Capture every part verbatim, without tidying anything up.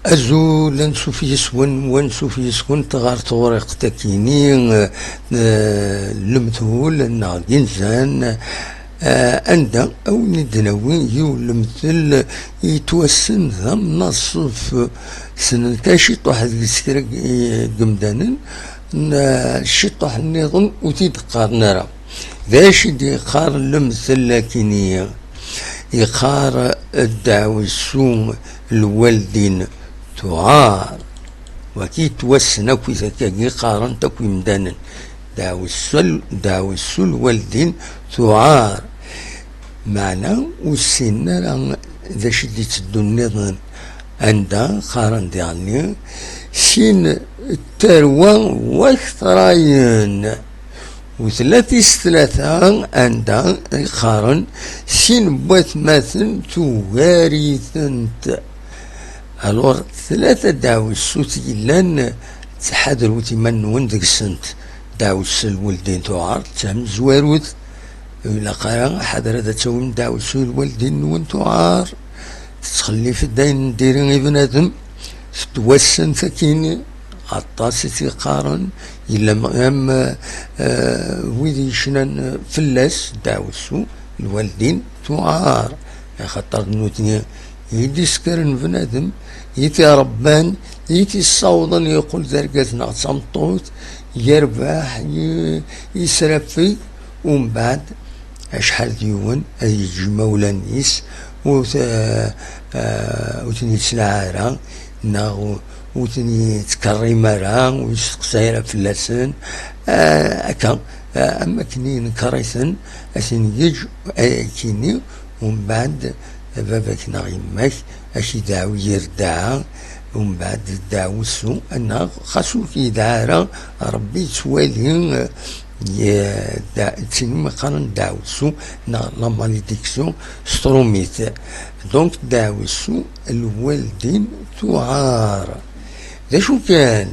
Azul, ansuf yes-wen, wansuf yes-kent ɣer tewriqt-akini, eh, n lemtul neɣ n yinzan, eh, anda a wen-id-nawi yiwen lemtel yettwassen d amnaṣef. Ssnen kan ciṭuḥ deg-s kra n yimdanen, n, eh, ciṭuḥ nniḍen ur t-id-qqaren ara. D acu i d-yeqqar lemtel-akini? Yeqqar ddaɛwessu lwaldin tuɛar. Wagi yettwassen akkit akkagi, qqaren-t akk imdanen. Ddaɛwessu, ddaɛwessu lwaldin tuɛar. Meɛna ur ssinen ara d acu i d-itteddun nniḍen. Anda qqaren diɣenni sin tarwa waktrayen. U tella tis tlata anda i qqaren sin n watmaten tugar-itent. Alors, tlata ddaɛwessut yellan, ttḥadrut iman-nwen deg-sent. Ddaɛwessu lwaldin tuɛar d tamezwarut. Ur ilaq ara ḥader ad tawim ddaɛwessu lwaldin-nwen tuɛar. Tettxellif-d ayen n diri i bnadem. Tettwassen takini, aṭas i tt-iqqaren, yella am, eh, wid yecnan fell-as, ddaɛwessu lwaldin tuɛar, axaṭer d nutni i d-iskaren bnadem, i t-iṛebban, i t-issawḍen yeqqel d argaz neɣ d tameṭṭut, yerbeḥ, i-, yesrafeg, umbeɛd acḥal d yiwen ad yeǧǧ imawlan-is, ur t-, eh, ur ten-yettnaɣ ara, neɣ ur, ur ten-yettkerrim ara, ur yesteqsay ara fell-asen. Eh, akka, eh, am akken yenker-iten, ad ten-yeǧǧ, eh, akkini, umbeɛd baba-k neɣ yemma-k ad k-idɛu yir ddaɛa, umbeɛd ddaɛwessu, neɣ xas ur k-yedɛa ara, Ṛebbi yettwali, eh, ye-, da-, d tin umi qqaren ddaɛwessu, neɣ la malédiction s trumit. Donc, ddaɛwessu lwaldin tuɛar. D acu kan,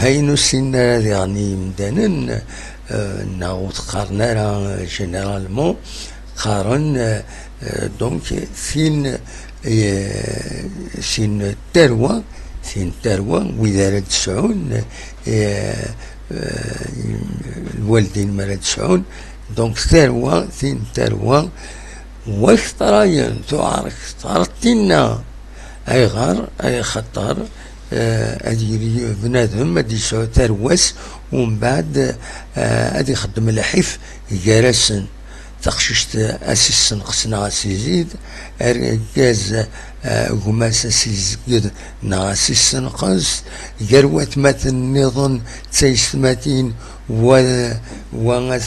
ayen ur ssinen ara diɣen yimdanen, eh, neɣ ur t-qqaren ara, eh, généralement, qqaren, eh, eh, donc, tin, eh, tin tarwa, tin tarwa, wid ara d-sɛun, eh, eh, lwaldin mi ara d-sɛun, donc tarwa, tin tarwa, waktrayen, tuɛer kter tinna. Ayɣer? Ay axaṭer, eh, ad yili bnadem, ad yesɛu tarwa-s, umbeɛd, eh, ad ixeddem lḥif gar-asen. Taqcict ad s-issenqes neɣ ad s-izid, argaz, eh, gma-s ad s-izged neɣ ad s-issenqes, gar watmaten nniḍen d taysetmatin, wa, wa ad,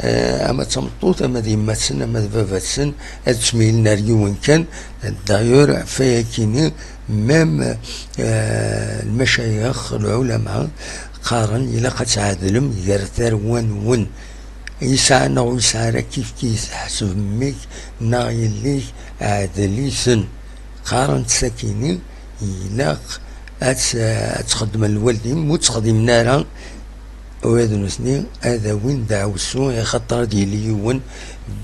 eh, ama d tameṭṭut, ama d yemma-tsen, ama d baba-tsen, ad ttmilen ar yiwen kan. D'ailleurs, ɣef wayakini, même, eh, lmacayex, lɛulama, qqaren ilaq ad tɛedlem gar tarwa-nwen. Yesɛa neɣ ur yesɛi ara kifkif, ḥseb mmi-k neɣ yelli-k, ɛdel-iten. Qqaren-t sakini, ilaq ad t-, ad txedmen lwaldin, ma ur ttxeddimen ara, ula d nutni ad awin ddaɛwessu, axaṭer ad yili yiwen n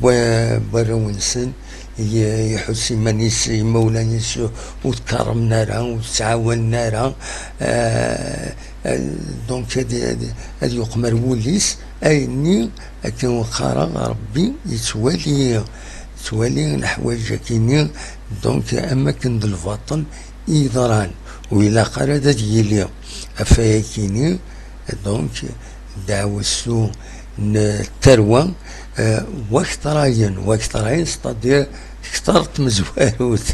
wa-, n warraw-nsen, y-, iḥuss iman-is, imawlan-is ur t-kerrmen ara, ur t-ttɛawanen ara, eh, eh, donc ad, ad, ad yuqmer wul-is, ayenni akken qqareɣ Ṛebbi yettwali, yettwali leḥwayeǧ akini, donc am akken d lbaṭel i yeḍran, ur ilaq ara ad yili ɣef wayakini, donc, ddaɛwessu n tarwa, eh, waktrayen, waktrayen, c'est-à-dire kter tmezwarut.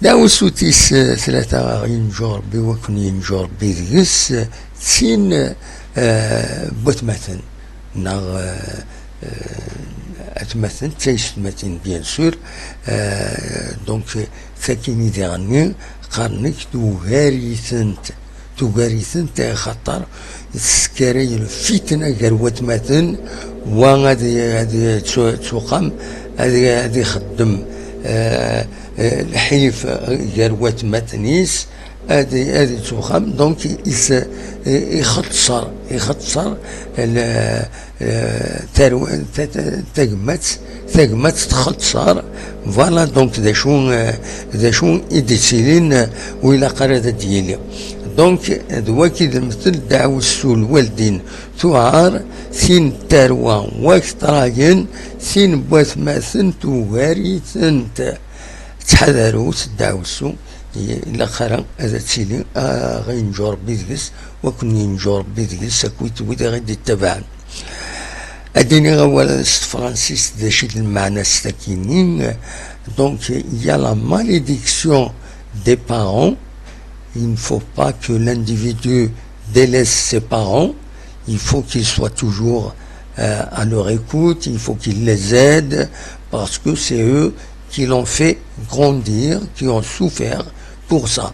Ddaɛwessu tis, eh, tlata, yenǧu Ṛebbi, wakken yenǧu Ṛebbi deg-s, eh, d tin, eh, n watmaten, neɣ, eh, eh, atmaten, d taysetmatin, bien sûr, eh, donc, takini diɣenni, qqaren-ak tugar-itent, tugar-itent, axaṭer tesskaray lfitna gar watmaten, wa ad, ad yettu-, yettuqam, ad, ad ixeddem, eh, eh, lḥif gar watmaten-is, ad ad yettuxxam, donc il se ixeṣṣer ixeṣṣer le- euh, tarwa- ta- ta- tagmat tagmat txeṣṣer. Voilà, donc d acu euh, d acu i d-yettilin euh, u ilaq ara ad d-yili. Donc d wagi d lemtel, ddaɛwessu n lwaldin tuɛer, tin n tarwa wak trayen, tin n watmaten tugar-itent. Ttḥadarut ddaɛwessu, ilaq ara ad tili aɣ-yenǧu Rebbi deg-s, wa ken-yenǧu Rebbi deg-s akkit wid i ɣ-d-ittabaɛen. Ad d-iniɣ awal s tefransist d acu i d lmeɛna s takini. Donc il y a la malédiction des parents. Il ne faut pas que l'individu délaisse ses parents. Il faut qu'il soit toujours euh, à leur écoute, il faut qu'il les aide, parce que c'est eux qui l'ont fait grandir, qui ont souffert pour ça.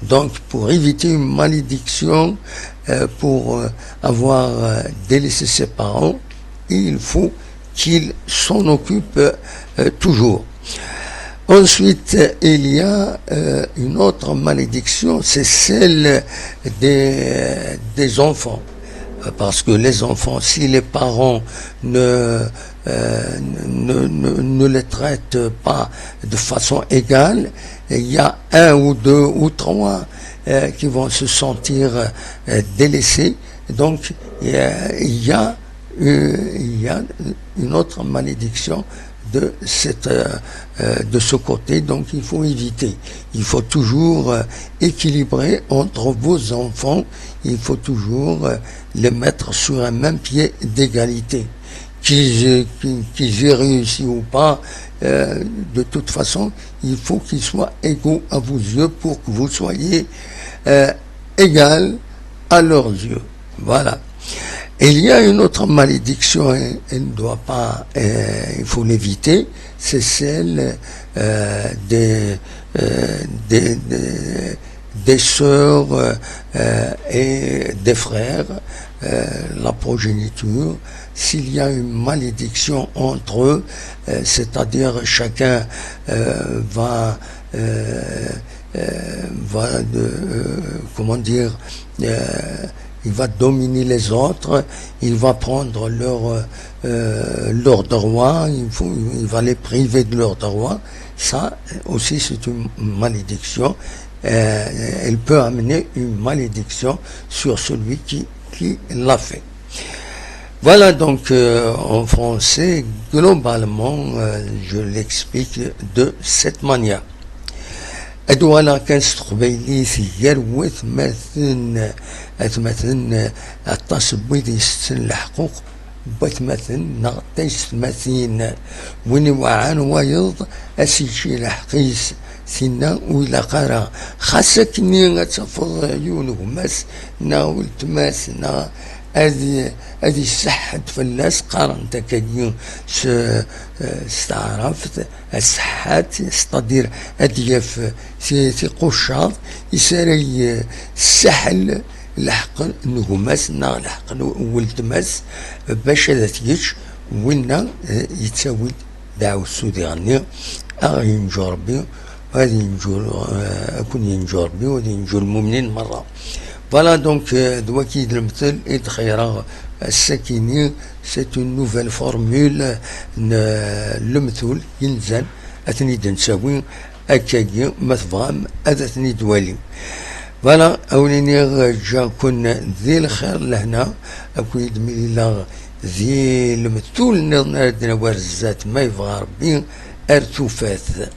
Donc, pour éviter une malédiction, euh, pour euh, avoir euh, délaissé ses parents, il faut qu'il s'en occupe euh, toujours. Ensuite, il y a euh, une autre malédiction, c'est celle des, des enfants. Euh, parce que les enfants, si les parents ne, euh, ne, ne, ne les traitent pas de façon égale, il y a un ou deux ou trois euh, qui vont se sentir euh, délaissés. Donc, euh, il y a euh, il y a une autre malédiction de, cette, euh, euh, de ce côté. Donc il faut éviter. Il faut toujours euh, équilibrer entre vos enfants. Il faut toujours euh, les mettre sur un même pied d'égalité. Qu'ils aient- qu'ils- qu'ils aient réussi ou pas, euh, de toute façon, il faut qu'ils soient égaux à vos yeux pour que vous soyez euh, égal à leurs yeux. Voilà. Et il y a une autre malédiction, hein, elle ne doit pas, euh, il faut l'éviter, c'est celle euh, des, euh, des, des, des sœurs euh, euh, et des frères, euh, la progéniture. S'il y a une malédiction entre eux, euh, c'est-à-dire chacun euh, va euh, euh, va de, euh, comment dire, euh, il va dominer les autres, il va prendre leurs euh, leurs droits, il, faut, il va les priver de leurs droits. Ça aussi, c'est une malédiction. Euh, elle peut amener une malédiction sur celui qui, qui l'a fait. Voilà donc euh, en français, globalement, euh, je l'explique de cette manière. Ad uɣaleɣ kan s teqbaylit gar watmaten, atmaten, aṭas n wid isetten leḥquq n watmaten neɣ taysetmatin. Win iweɛɛan wayeḍ, a s-yečč lḥeqq-is, tinna ur ilaq ara. Xas akkenni ad tafeḍ yiwen gma-s neɣ weltma-s neɣ ad ad iseḥḥed fell-as, qqaren-t akkagi s s taɛrabt, aseḥḥad, c'est-à-dire ad yaf ti- tiquccaḍ, is ara yessaḥel lḥeqq n gma-s neɣ lḥeqq n weltma-s, bac ad t-yečč. Winna eh, yettawi-d daɛwessu diɣenni, a ɣ-yenǧu Rebbi, ad yenǧu eh, ad ken-yenǧu Rebbi, ad yenǧu lmumnin merra. Voilà, donc eh, d waki d lemtel i d-xeyreɣ ass-akini. C'est une nouvelle formule n eh, lemtul yenzan, ad ten-id-nettawi akkagi, ma tebɣam ad ten-id-twalim. Voilà, a wen-iniɣ ǧǧiɣ-ken di lxir, lehna, akked mi yella di lemtul nniḍen ara d-nawi ar zdat, ma yebɣa Rebbi, ar tufat.